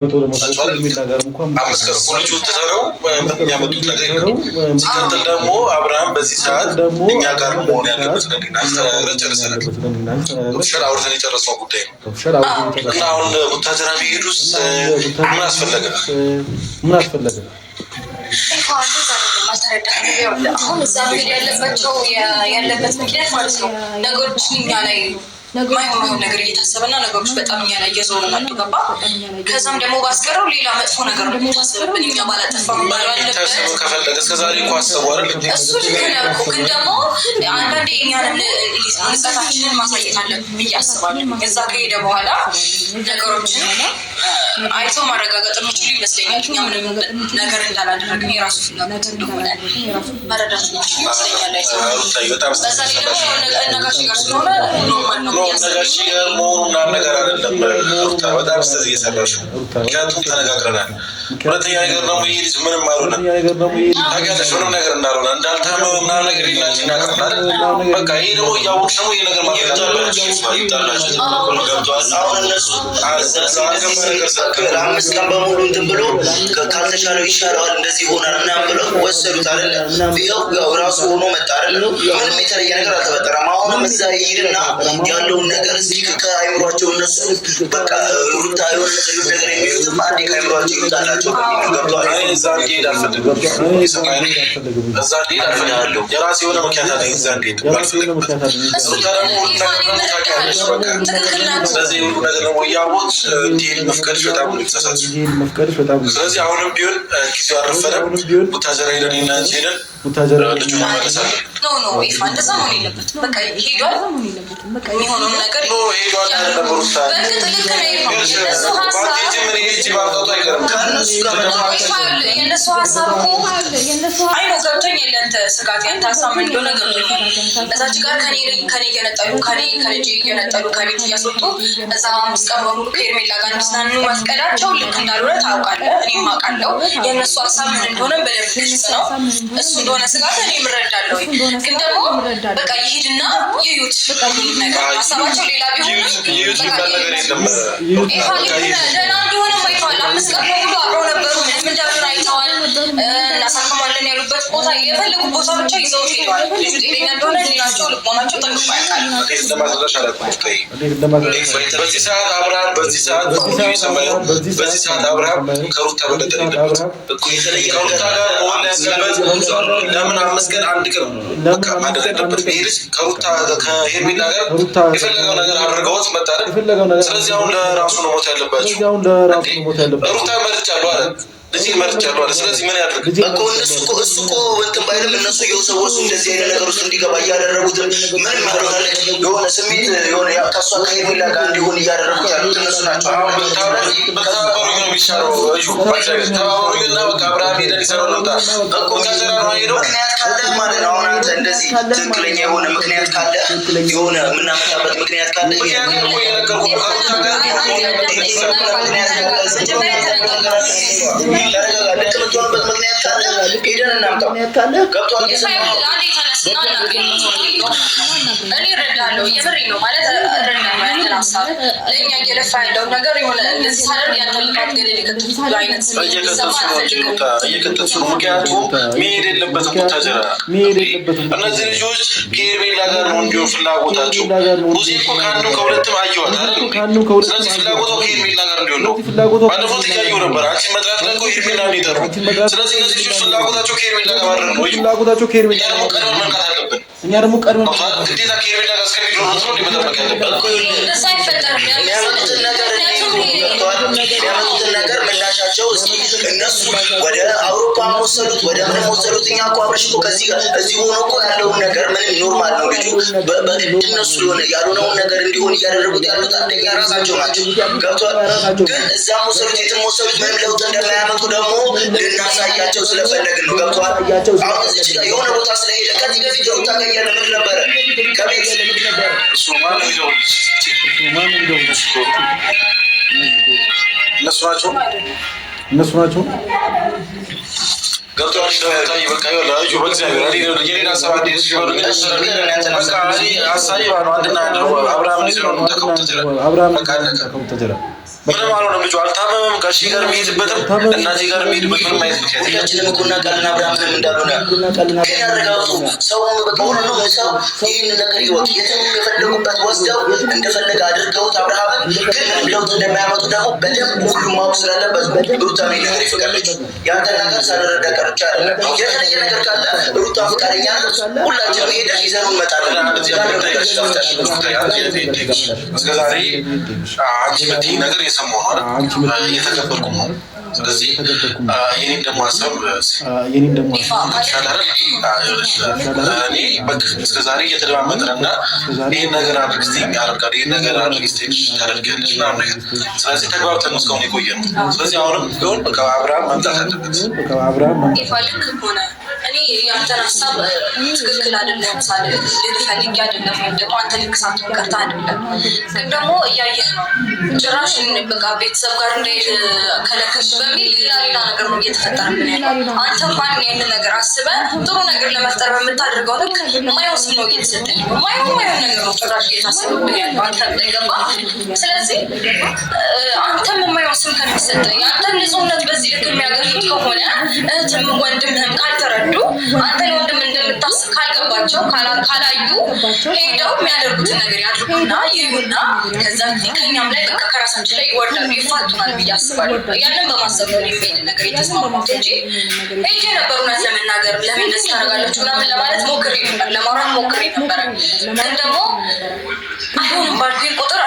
5 ቀን እኮ ልጁን ትተነው የሚያመጡት ነገር የለም። ሲቀጥል ደግሞ አብርሃም በዚህ ሰዓት እኛ ጋር መሆን ያለበት ተነጋግረን ጨርሰናል። ሻል አውርተን የጨረስነው ጉዳይ ነው እና አሁን ቡታጀራ ቢሄዱስ ምን አስፈለገ? ምን አስፈለገ? አሁን እዛ መሄድ ያለባቸው ያለበት ምክንያት ማለት ነው ነገሮች እኛ ላይ ማይሆን ነገር እየታሰበና ነገሮች በጣም እኛ ላይ እየዞሩ መጡ። ገባ? ከዛም ደግሞ ባስቀረው ሌላ መጥፎ ነገር ነው የሚታሰብብን። እኛ ባላጠፋ ባለበት ከፈለገ እስከዛሬ እኮ አሰቡ አይደል? እሱ ልክ ነህ እኮ፣ ግን ደግሞ አንዳንዴ እኛንም ንጸታችንን ማሳየት አለብን ብዬ አስባለሁ። እዛ ከሄደ በኋላ ነገሮችን አይቶ ማረጋገጥ የሚችሉ ይመስለኛል። እኛ ምንም ነገር እንዳላደረግን የራሱ ፍላጎት እንደሆነ መረዳት የሚችሉ ይመስለኛል። አይተው በዛ ላይ ደግሞ ነጋሽ ጋር ስለሆነ normal ነው። ነጋሽ ጋር መሆኑ ምናምን ነገር አይደለም። ሩታ በጣም ስህተት እየሰራሽ ነው። ምክንያቱም ተነጋግረናል። ሁለተኛ ነገር ደግሞ ይህ ልጅ ምንም አልሆነም። ታውቂያለሽ፣ ምንም ነገር እንዳልሆነ እንዳልታመመ ምናምን ነገር ይላችሁ ይናገራል። በቃ ይህ ደግሞ እያወቅሽ ደግሞ ይህ ነገር ይምጣላችሁ ገብቷል። አሁን እነሱ 5 ቀን በሙሉ እንትን ብሎ ካልተሻለው ይሻለዋል እንደዚህ ይሆናል ምናምን ብለው ወሰዱት አይደለ? ይኸው ያው ራሱ ሆኖ መጣ አይደለ? ምንም የተለየ ነገር አልተፈጠረም። አሁንም እዛ ይሂድና ያለውን ነገር እስኪ ከአይምሯቸው እነሱ በቃ ሩታ የሆነ ነገር ነገር የሚሉትም አንዴ ከአይምሯቸው ይውጣላቸው በሚል ነው። ገብቷል። እዛ እንዲሄድ አልፈልግም። እዛ እንዲሄድ አልፈልግም። የራሴ የሆነ ምክንያት አለኝ። እዛ እንዲሄድ አልፈልግም። ሩታ ደግሞ ሁሉ ነገር ደግሞ ታውቂያለሽ። በቃ ስለዚህ ሁሉ ነገር ደግሞ እያወቅሽ እንዲሄድ መፍቀድሽ በጣም ነው የተሳሳትሽው። ስለዚህ አሁንም ቢሆን ጊዜው አልረፈደም። ቡታጀራ ሄደን እኔና አንቺ ሄደን ልጁን መመለስ አለብን። No, no፣ ይፋ እንደዛ መሆን የለበትም። በቃ ሄዷል። የሚሆነውን ነገር No፣ ሄዷል አይደለም ሩታ። በእርግጥ ልክ ነህ ይፋ። የእነሱ ሀሳብ ባትሄጂም እኔ ሄጄ ማምጣቱ አይቀርም። ከእነሱ ጋር ይፋ፣ የእነሱ ሀሳብ እኮ አይ ነው ገብቶኛል። ያንተ ስጋት ያንተ ሀሳብ ምን እንደሆነ ገብቶኛል። እዛች ጋር ከኔ እየነጠሉ፣ ከኔ ከልጄ እየነጠሉ፣ ከቤት እያስወጡ እዛ 5 ቀን በሙሉ ከሄርሜላ ጋር እንዲዝናኑ መፍቀዳቸው ልክ እንዳልሆነ ታውቃለህ። እኔም አውቃለሁ። የእነሱ ሀሳብ ምን እንደሆነ በደንብ ግልጽ ነው። እሱ እንደሆነ ስጋት እኔም እረዳለሁ። ግን ደግሞ በቃ ይሂድና ይዩት ሁሉም ነገር ሀሳባቸው ሌላ ቢሆንም ይዩት የሚባል ነገር የለም። ይፋ ልክ ነህ። ደህና እንደሆነም አይተዋል። 5 ቀን በሙሉ አብረው ነበሩ። ምንም እንዳልሆነ አይተዋል። እናሳክማለን ያሉበት ቦታ የፈለጉ ቦታ ብቻ ይዘውት ሄደዋል። ልጁ ጤነኛ እንደሆነ ህሊናቸው ልቦናቸው ጠንቅቆ ያውቃል። እንዴት እንደማስረዳሽ አላውቅም። በዚህ ሰዓት አብርሃም በዚህ ሰዓት እየሰማኸኝ ነው? በዚህ ሰዓት አብርሃም ከሩታ መነጠል የለበትም። እኮ የተለየ ከሩታ ጋር መሆን ያለበት ለምን 5 ቀን 1 ቀን በቃ ማድረግ ያለበት ይሄ ልጅ ከሩታ ከሄርሜላ ጋር የፈለገው ነገር አድርገውት መጣ አይደል? ስለዚህ አሁን ለራሱ ነው ሞት ያለባቸው። ሩታ መርጫለሁ አለ፣ ልጅ መርጫለሁ አለ። ስለዚህ ምን ያድርግ? እኮ እነሱ እኮ እሱ እኮ እንትን ባይልም እነሱ እየወሰወሱ እንደዚህ አይነት ነገር ውስጥ እንዲገባ እያደረጉትም ምንም ያልሆነ ልጅ የሆነ ስሜት የሆነ ያ ከእሷ ከሄርሜላ ጋር እንዲሆን እያደረጉት ያሉት እነሱ ናቸው። ብትተባበሩኝ ነው የሚሻለው። እዩ ተባበሩኝ እና በቃ አብርሃም ሄደን ይሰራው እንምጣ። ቡታጀራ ነው ሄደው። ምክንያት ካለ ማለት ነው። አሁን አንተ እንደዚህ ትክክለኛ የሆነ ምክንያት ካለ፣ የሆነ የምናመጣበት ምክንያት ካለ ምክንያት እኮ እየነገርኩህ ነው። ከሩታ ጋር ምክንያት ካለ ተረጋጋ። ልክ የምትሆንበት ምክንያት ካለ ሄደን እናምጣው። ገብቶሃል? አንዴ ተነስና እኔ እረዳለሁ። የምሬ ነው ማለት እረዳለሁ። ያንተን ሀሳብ ለእኛ እየለፋ ያለውን ነገር የሆነ እንደዚህ ሳደርግ ያንተን ልፋት ገደል የከተቱት አይነት ስሜት እንዲሰማ እየከተቱ ነው እንጂ አልፈልግም። ሩታ እየከተቱ ነው። ምክንያቱም መሄድ የለበትም ቡታጀራ። እነዚህ ልጆች ከሄርሜላ ጋር ነው እንዲሆን ፍላጎታቸው። ብዙ እኮ ከአንድም ከሁለትም አየኋት አይደል? ስለዚህ ፍላጎቷ ከሄርሜላ ጋር እንዲሆን ነው። ባለፈው እያየሁ ነበር። አንቺን መጥራት ላይ እኮ ሄርሜላ ነው የጠሩ። ስለዚህ እነዚህ ልጆች ፍላጎታቸው ከሄርሜላ ጋር ማድረግ ነው። እኛ ደግሞ ቀድመን መንቃት አለብን። እኛ ደግሞ ቀድመን ግዴታ ከሄርሜላ ጋር እስከሚደርሱ ነው መጠበቅ ያለብን። እንደዛ አይፈጠርም። የሚያመጡትን ነገር ገብተዋል። የሚያመጡትን ነገር ምላሻቸው እስኪ እነሱ ወደ አውሮፓ ወሰዱት፣ ወደ ምንም ወሰዱት። እኛ እኮ አብረሽ እኮ ከዚህ ጋር እዚህ ሆኖ እኮ ያለውን ነገር ምንም normal ነው ልጁ። በግድ እነሱ የሆነ ያልሆነውን ነገር እንዲሆን እያደረጉት ያሉት አንደኛ ራሳቸው ናቸው። ገብተዋል። ግን እዛም ወሰዱት፣ የትም ወሰዱት ምንም ለውጥ እንደማያመጡ ደግሞ ልናሳያቸው ስለፈለግን ነው። ገብተዋል። አሁን እዚች ጋር የሆነ ቦታ ስለሄደ ከዚህ በፊት ሩታ ጋር እያለ ምን ነበረ ከቤት እሱ ማን ይደውልልሽ? እነሱ ናቸው። እነሱ ናቸው። ገብቶሃል? ታይ በቃ ይኸውልህ፣ እዩ በእግዚአብሔር እኔ የኔን ሀሳብ አንዴ እሺ በሉኝ። በቃ እኔ ሀሳቤ አንድና አንድ ነው። አብርሃምን ይዘነው እንውጣ ከቡታጀራ። አብርሃም በቃ አለቀ። ከቡታጀራ። ምንም አልሆነም። ልጁ አልታመመም። ጋሼ ጋር የሚሄድበትም እናቴ ጋር የሚሄድበት ምንም አይነት ምክንያት ሁላችንም እኮ እናውቃለን አብርሃም ምንም እንዳልሆነ። ግን ያረጋግጡ። ሰው በቃ ሁሉም ሰው ይህን ነገር ይወቅ። የትም የፈለጉበት ወስደው እንደፈለገ አድርገውት አብርሃምን ግን ምንም ለውጥ እንደማያመጡ ደግሞ በደንብ ሁሉም ማወቅ ስላለበት ሩታ ይህን ነገር ይፈቀደችው። ያንተን ነገር ሳልረዳ ቀርቼ አይደለም። የተለየ ነገር ካለ ሩታ ፈቃደኛ ናት። ሁላችንም ሄደን ይዘን እንመጣለን። እስከ ዛሬ አንቺ የምትይኝ ነገር የሰማሁ ነው አይደል? እየተቀበልኩም ነው። ስለዚህ የኔም ደግሞ ሀሳብ ይሻላል። እኔ በቃ እስከ ዛሬ እየተደማመጥን እና ይህን ነገር አድርግ እስኪ አደርጋለሁ፣ ይህን ነገር አድርግ እስኪ ታደርጊያለሽ ምናምን ነገር። ስለዚህ ተግባብተን ነው እስካሁን የቆየ ነው። ስለዚህ አሁንም ቢሆን በቃ አብርሃም መምጣት አለበት። ይፋ ልክ ሆነ። እኔ የአንተን ሀሳብ ትክክል አይደለም ሳልል ፈልጌ አይደለም፣ ወይም ደግሞ አንተ ልክ ሳትሆን ቀርተህ አይደለም። ግን ደግሞ እያየህ ነው። ጭራሽ በቃ ቤተሰብ ጋር እንዳይሄድ ከለከልሽ በሚል ሌላ ሌላ ነገር ነው እየተፈጠረብን ያለው። አንተ እንኳን ይህንን ነገር አስበህ ጥሩ ነገር ለመፍጠር በምታደርገው ልክ ማይሆን ስም ነው እየተሰጠኝ ነው። ማይሆን ማይሆን ነገር ነው ጭራሽ እየታሰበብን ያለው አንተ ላይ ገባ። ስለዚህ አንተም የማይሆን ስም ከሚሰጠ የአንተን ንጹህነት በዚህ ልክ የሚያገኙት ከሆነ እህትም ወንድምህም ካልተረዱ አንተ ለወንድም እንደምታስብ ካልገባቸው ካላዩ ሄደው የሚያደርጉትን ነገር ያድርጉና ይዩና ከዛ ከኛም ላይ በቃ ከራሳችን ላይ ይወርዳሉ፣ ይፋቱናል ብዬ አስባለሁ። ያንን በማሰብ ነው ይሄን ነገር የተስማማሁት እንጂ ሄጄ ነበር እውነት ለመናገር ለምን እንደዚህ ታደርጋላችሁ ምናምን ለማለት ሞክሬ ነበር፣ ለማውራት ሞክሬ ነበረ። ግን ደግሞ አይሆንም ባልኩኝ ቁጥር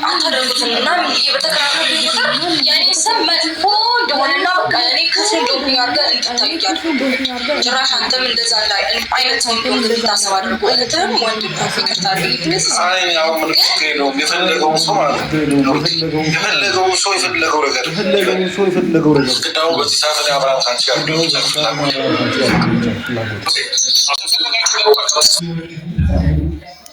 አታደርጉትም ምናምን ብዬ በተከራከርኩኝ ቁጥር የእኔ ስም መጥፎ እንደሆነና በቃ እኔ ክፉ እንደሆንኩኝ አድርገህ እንድታይ እያልኩ ጭራሽ አንተም እንደዛ አይነት ሰው እንደሆንክ እንድታስብ አድርጎ እህትህም ወንድምህም ይቅርታ አድርግልኝ እንደዚህ ሲል አይ እኔ አሁን ምንም ችግር የለውም። የፈለገውን ሰው ማለት ነው የፈለገውን ሰው የፈለገው ነገር ግን አሁን በዚህ ሰዓት እኔ አብርሃም ከአንቺ ጋር እንዲሆን ብቻ ነው ፍላጎቴ።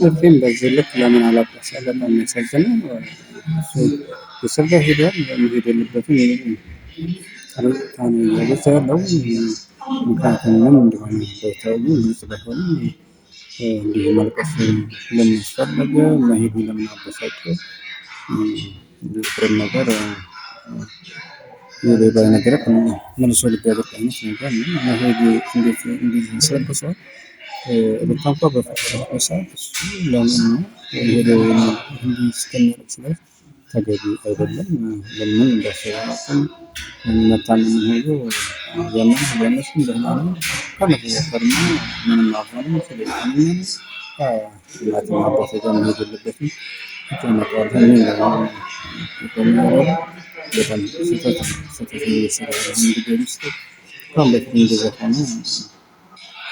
ኤፍሬም በዚህ ልክ ለምን አለቀሰ? በጣም የሚያሳዝነው እሱ እስር ጋር ሄዷል። መሄድ የለበትም ሩታ ነው እያገዛ ያለው። ምክንያቱም ምን እንደሆነ ባይታወቅም ግልጽ ባይሆንም እንዲህ መልቀስ ለምን አስፈለገ? መሄዱ ለምን አበሳጨው? የኤፍሬም ነገር የሌባ ነገር መልሶ ልብ ያደርቅ አይነት ነገር ነው። መሄዱ እንዴት እንደዚህ ያስለቅሰዋል? ሩታ እንኳ በፈቀደበት ሰዓት እሱ ለምን ነው የሄደው? እንዲህ እስከሚያለቅስ ድረስ ተገቢ አይደለም። ለምን እንዳሰበ አላውቅም። መታመም ሄዶ ያንን ቢያነሱም ደህና ነው። ከመቶ ቀድሞ ምንም አልሆነም። ስለዚህ እናትና አባቴ ጋር መሄድ የለበትም ይጨነቀዋል። የሚል በጣም ስህተት ስህተት እየሰራ ያለው እንግዲህ ስህተት ከአሁን በፊት እንደዛ ሆኖ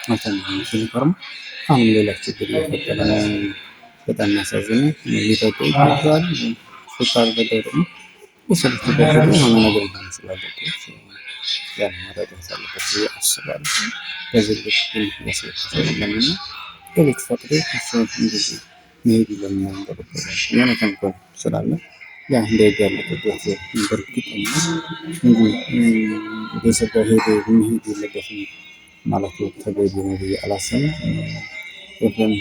አልተማረም ሲፈርም አሁንም ሌላ ችግር እየፈጠረ ነው። በጣም የሚያሳዝነው ሊጠጡ ይገባል። እሱ ካደረገው ደግሞ የሰው ልጅ የሆነ ነገር መሆን ስላለበት ያን መረዳት አለበት ብዬ አስባለሁ። በዚህ ልክ ግን ያስለቅሰው የለምና ሌሎች ፈቅዶ እሱ እንደዚህ መሄዱ ለምን ያንገበገባል? የሆነ ተንኮል ስላለ ያ እንዳይጋለጥበት በእርግጠኛ እንጂ ቤተሰብ ጋር ሄዶ መሄድ የለበትም ማለቱ ተገቢ ነው ብዬ አላስብም። ኤፍሬም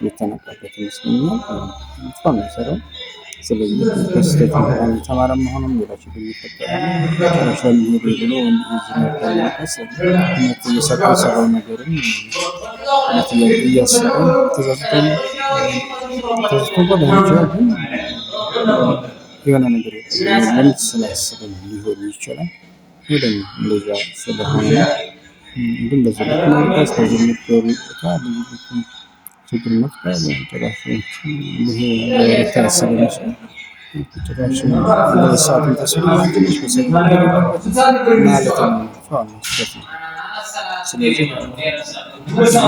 የተነቃበት ይመስለኛል። ጥሩ ነው የሰራው። ስለዚህ በስህተት እንኳን የተማረ መሆኑም ሌላ ችግር እየፈጠረ ነው። ጭራሽ ለምን ሄደ ብሎ እዚህ ትምህርት እየሰጠ የሰራው ነገርም እውነት እያሰበ ተጸጽቶ ተጸጽቶ እንኳን ላይሆን ይችላል፣ ግን የሆነ ነገር ለምን ስላሰበ ሊሆን ይችላል። ወይ ደግሞ እንደዛ ስለሆነ ግን በዚህ ልክ ማልቀስ፣ በዚህ ልክ ቦታ በዚህ ልክ ችግር መፍጠር ጭራሽ ይሄ የታሰበ ይመስላል። ጭራሽ በሰዓቱም ተስማማለች ማለት ነው። ስህተት ነው። ስለዚህ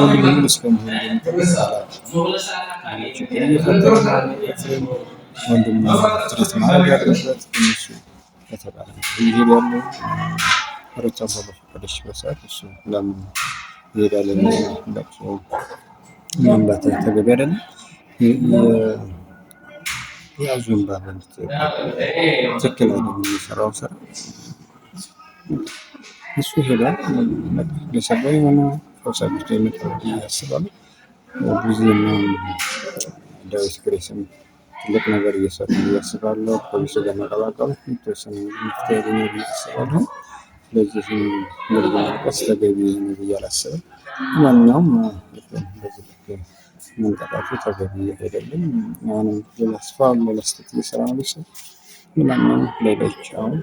ወንድም እስከመሆን እንደሚጠብቅ አላውቅም። ችግር እየፈጠረ ነው። ኤፍሬም ወንድሙ ትሪት ማድረግ አለበት። እነሱ በተቃራኒ እየሄዱ ያለው ሩታ እንኳን በፈቀደችበት ሰዓት እሱ ለምን ይሄዳል የሚል ለቅሶ ማንባት ተገቢ አይደለም። የያዙ እንባ ትክክል አይደለም የሚሰራው ስራ። እሱ ሄዷል። ለሰባ የሆነ ፈውስ አግኝቶ ይመጣል ብዬ አስባለሁ። ቡዜና ዳዊት ግሬስም ትልቅ ነገር እየሰሩ ነው ብዬ አስባለሁ። ፖሊሱ ጋር መቀላቀሉ የተወሰነ መፍትሄ ያገኛል ብዬ አስባለሁ። ስለዚህ እንደዚህ ማልቀስ ተገቢ ነው ብዬ አላስብም። ማንኛውም በዚህ ልክ መንቀጣቱ ተገቢ አይደለም። አሁንም ሌላ ስፋ ሌላ ስህተት እየሰራ ነው። ለማንኛውም ሌሎች አሁን